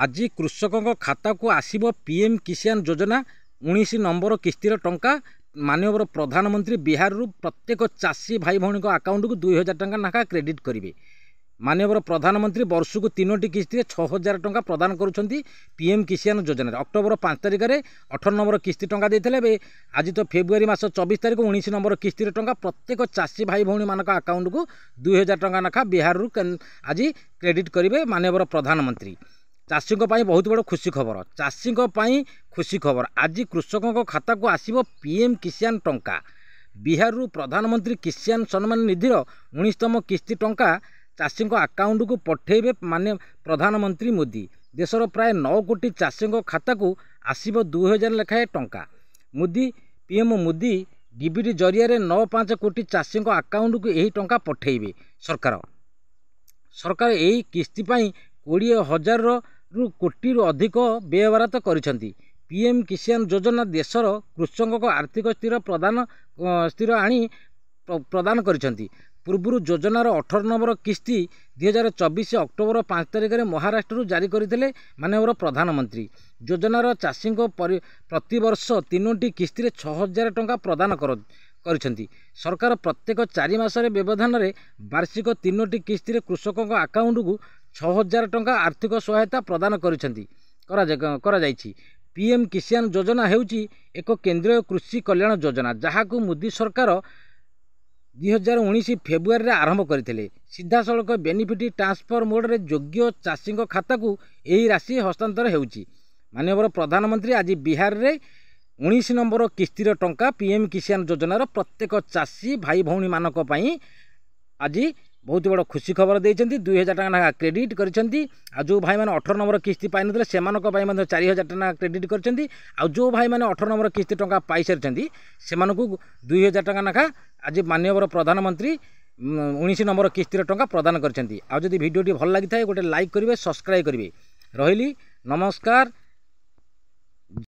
ଆଜି କୃଷକଙ୍କ ଖାତାକୁ ଆସିବ ପିଏମ୍ କିଷାନ ଯୋଜନା 19 ନମ୍ବର କିସ୍ତିର ଟଙ୍କା। ମାନ୍ୟବର ପ୍ରଧାନମନ୍ତ୍ରୀ ବିହାରରୁ ପ୍ରତ୍ୟେକ ଚାଷୀ ଭାଇ ଭଉଣୀଙ୍କ ଆକାଉଣ୍ଟକୁ 2000 ଟଙ୍କା ଲେଖା କ୍ରେଡ଼ିଟ୍ କରିବେ। ମାନ୍ୟବର ପ୍ରଧାନମନ୍ତ୍ରୀ ବର୍ଷକୁ 3ଟି କିସ୍ତିରେ 6000 ଟଙ୍କା ପ୍ରଦାନ କରୁଛନ୍ତି ପିଏମ୍ କିଷାନ ଯୋଜନାରେ। ଅକ୍ଟୋବର 5 ତାରିଖରେ 18 ନମ୍ବର କିସ୍ତି ଟଙ୍କା ଦେଇଥିଲେ। ଏବେ ଆଜି ତ ଫେବୃଆରୀ ମାସ 24 ତାରିଖ, 19 ନମ୍ବର କିସ୍ତିର ଟଙ୍କା ପ୍ରତ୍ୟେକ ଚାଷୀ ଭାଇ ଭଉଣୀମାନଙ୍କ ଆକାଉଣ୍ଟକୁ 2000 ଟଙ୍କା ଲେଖା ବିହାରରୁ ଆଜି କ୍ରେଡ଼ିଟ୍ କରିବେ ମାନ୍ୟବର ପ୍ରଧାନମନ୍ତ୍ରୀ। ଚାଷୀଙ୍କ ପାଇଁ ବହୁତ ବଡ଼ ଖୁସି ଖବର। ଚାଷୀଙ୍କ ପାଇଁ ଖୁସି ଖବର, ଆଜି କୃଷକଙ୍କ ଖାତାକୁ ଆସିବ ପିଏମ୍ କିଷାନ ଟଙ୍କା। ବିହାରରୁ ପ୍ରଧାନମନ୍ତ୍ରୀ କିଷାନ ସମ୍ମାନ ନିଧିର 19ତମ କିସ୍ତି ଟଙ୍କା ଚାଷୀଙ୍କ ଆକାଉଣ୍ଟକୁ ପଠାଇବେ ମାନେ ପ୍ରଧାନମନ୍ତ୍ରୀ ମୋଦି। ଦେଶର ପ୍ରାୟ 9 କୋଟି ଚାଷୀଙ୍କ ଖାତାକୁ ଆସିବ 2000 ଲେଖାଏଁ ଟଙ୍କା। ମୋଦି, ପିଏମ୍ ମୋଦି ଡିବିଟି ଜରିଆରେ 9.5 କୋଟି ଚାଷୀଙ୍କ ଆକାଉଣ୍ଟକୁ ଏହି ଟଙ୍କା ପଠାଇବେ ସରକାର। ସରକାର ଏହି କିସ୍ତି ପାଇଁ 20 ହଜାରରୁ କୋଟିରୁ ଅଧିକ ବ୍ୟୟବରାଦ କରିଛନ୍ତି। ପିଏମ୍ କିଷାନ ଯୋଜନା ଦେଶର କୃଷକଙ୍କ ଆର୍ଥିକ ସ୍ଥିର ପ୍ରଦାନ ସ୍ଥିର ଆଣି ପ୍ରଦାନ କରିଛନ୍ତି। ପୂର୍ବରୁ ଯୋଜନାର 18 ନମ୍ବର କିସ୍ତି 2024 ଅକ୍ଟୋବର 5 ତାରିଖରେ ମହାରାଷ୍ଟ୍ରରୁ ଜାରି କରିଥିଲେ ମାନ୍ୟବର ପ୍ରଧାନମନ୍ତ୍ରୀ। ଯୋଜନାର ଚାଷୀଙ୍କ ପ୍ରତିବର୍ଷ 3ଟି କିସ୍ତିରେ 6000 ଟଙ୍କା ପ୍ରଦାନ କରିଛନ୍ତି। ସରକାର ପ୍ରତ୍ୟେକ 4 ମାସରେ ବ୍ୟବଧାନରେ ବାର୍ଷିକ 3ଟି କିସ୍ତିରେ କୃଷକଙ୍କ ଆକାଉଣ୍ଟକୁ 6000 ଟଙ୍କା ଆର୍ଥିକ ସହାୟତା ପ୍ରଦାନ କରିଛନ୍ତି କରାଯାଇଛି। ପିଏମ୍ କିଷାନ ଯୋଜନା ହେଉଛି ଏକ କେନ୍ଦ୍ରୀୟ କୃଷି କଲ୍ୟାଣ ଯୋଜନା, ଯାହାକୁ ମୋଦି ସରକାର 2019 ଫେବୃଆରୀରେ ଆରମ୍ଭ କରିଥିଲେ। ସିଧାସଳଖ ବେନିଫିଟ୍ ଟ୍ରାନ୍ସଫର ମୋଡ଼ରେ ଯୋଗ୍ୟ ଚାଷୀଙ୍କ ଖାତାକୁ ଏହି ରାଶି ହସ୍ତାନ୍ତର ହେଉଛି। ମାନ୍ୟବର ପ୍ରଧାନମନ୍ତ୍ରୀ ଆଜି ବିହାରରେ 19 ନମ୍ବର କିସ୍ତିର ଟଙ୍କା ପିଏମ୍ କିଷାନ ଯୋଜନାର ପ୍ରତ୍ୟେକ ଚାଷୀ ଭାଇ ଭଉଣୀମାନଙ୍କ ପାଇଁ ଆଜି ବହୁତ ବଡ଼ ଖୁସି ଖବର ଦେଇଛନ୍ତି। 2000 ଟଙ୍କା ଲେଖା କ୍ରେଡ଼ିଟ୍ କରିଛନ୍ତି। ଆଉ ଯେଉଁ ଭାଇମାନେ 18 ନମ୍ବର କିସ୍ତି ପାଇନଥିଲେ, ସେମାନଙ୍କ ପାଇଁ ମଧ୍ୟ 4000 ଟଙ୍କା କ୍ରେଡ଼ିଟ୍ କରିଛନ୍ତି। ଆଉ ଯେଉଁ ଭାଇମାନେ 18 ନମ୍ବର କିସ୍ତି ଟଙ୍କା ପାଇସାରିଛନ୍ତି, ସେମାନଙ୍କୁ 2000 ଟଙ୍କା ଲେଖା ଆଜି ମାନ୍ୟବର ପ୍ରଧାନମନ୍ତ୍ରୀ 19 ନମ୍ବର କିସ୍ତିର ଟଙ୍କା ପ୍ରଦାନ କରିଛନ୍ତି। ଆଉ ଯଦି ଭିଡ଼ିଓଟି ଭଲ ଲାଗିଥାଏ, ଗୋଟେ ଲାଇକ୍ କରିବେ, ସବସ୍କ୍ରାଇବ୍ କରିବେ। ରହିଲି, ନମସ୍କାର।